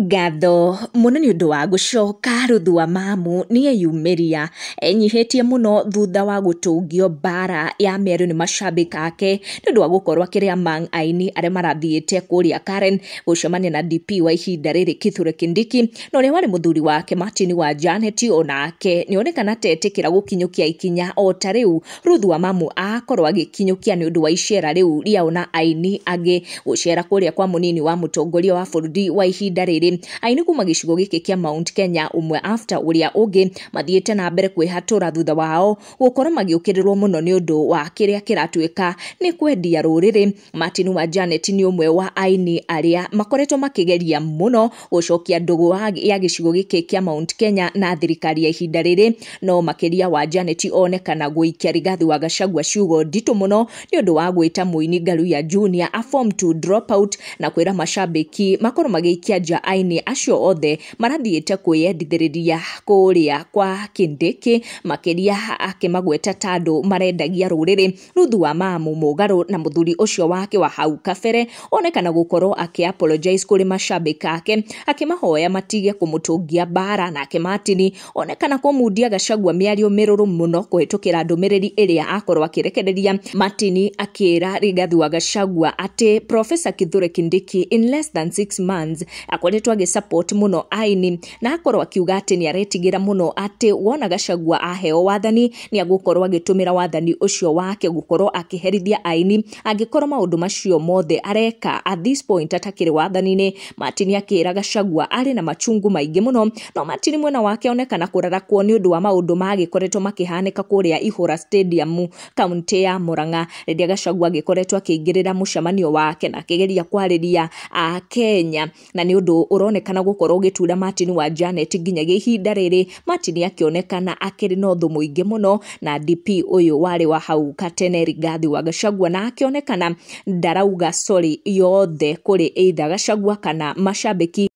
Ngatho mũno nĩ ũndũ wa gũcoka. Ruth wa Mamu nĩeyumĩria enyihĩtie mũno thutha wa gũtũngio mbara ya mĩario nĩ macambĩki ake nĩ ũndũ wa gũkorwo akĩrĩ among aini arĩa marathiĩte kũrĩa Karen gũcemania na DP wa ihinda rĩrĩ Kithure Kindiki na ũrĩa warĩ mũthuri wake Martin wa Janet. Onake nĩonekana tetĩkĩra gũkinyũkia ikinya o ta rĩu Ruth wa Mamu akorwo agĩkinyũkia nĩ ũndũ wa icera rĩu rĩao na aini angĩ gũcera kũrĩa kwa mũnini wa mũtongoria wa bũrũri wa ihinda rĩrĩ. Aini kuma gĩcigo gĩkĩ kĩa Mount Kenya ũmwe after ũrĩa ũngĩ mathiĩte na mbere kwĩhatũra thutha wao gũkorwo magĩũkĩrĩrwo mũno nĩ ũndũ wa kĩrĩa kĩratuĩka nĩ kwendia rũrĩrĩ. Martin wa Janet nĩ ũmwe wa aini arĩa makoretwo makĩgeria mũno gũcokia ndũgũ ya gĩcigo gĩkĩ kĩa Mount Kenya na thirikari ya ihinda rĩrĩ, no makĩria wa Janet onekana gũikia Rigathi wa Gachagua ciugo nditũ mũno nĩ ũndũ wa gwĩta mũini Ngaruiya Junior a form 2 drop out na kwĩra macambĩki makorwo magĩikia nja aini acio othe marathiĩte kwĩyendithĩrĩria kũrĩa kwa Kindiki, makĩria akĩmagweta ta andũ marendagia rũrĩrĩ. Ruth wa Mamu mũgarũ na mũthuri ũcio wake wa hau kabere onekana gũkorwo akĩ apologize kũrĩ macambĩki ake akĩmahoya matige kũmũtũngia mbara. Nake Martin onekana kũmundia Gachagua mĩario mĩrũrũ mũno kũhĩtũkĩra ndũmĩrĩri ĩrĩa akorwo akĩrekereria. Martin akĩra Rigathi wa Gachagua atĩ Professor Kithure Kindiki in less than 6 months akoretwo agĩsupport mũno aini na akorwo akiuga atĩ nĩ aretigĩra mũno atĩ wona Gachagua aheo wathani nĩ agũkorwo agĩtũmĩra wathani ũcio wake gũkorwo akĩherithia aini angĩkorwo maũndũ macio mothe areka at this point atakĩrĩ wathani-inĩ. Martin akĩra Gachagua arĩ na machungu maingĩ mũno, no Martin mwena wake onekana kũrarakwo nĩ ũndũ wa maũndũ magĩkoretwo makĩhanĩka kũrĩa Ihũra Stadium kaunti ya Murang'a rĩrĩa Gachagua agĩkoretwo akĩingĩrĩra mũcemanio wake na akĩgeria kwarĩria Akenya, na nĩ ũndũ ũronekana gũkorwo ũgĩtura Martin wa Janet nginyagia ihinda rĩrĩ. Martin akĩonekana akĩrĩ na ũthũ mũingĩ mũno na DP ũyũ warĩ wa hau katene Rigathi wa Gachagua, na akĩonekana ndarauga sorry yothe kũrĩ either Gachagua kana macambĩki.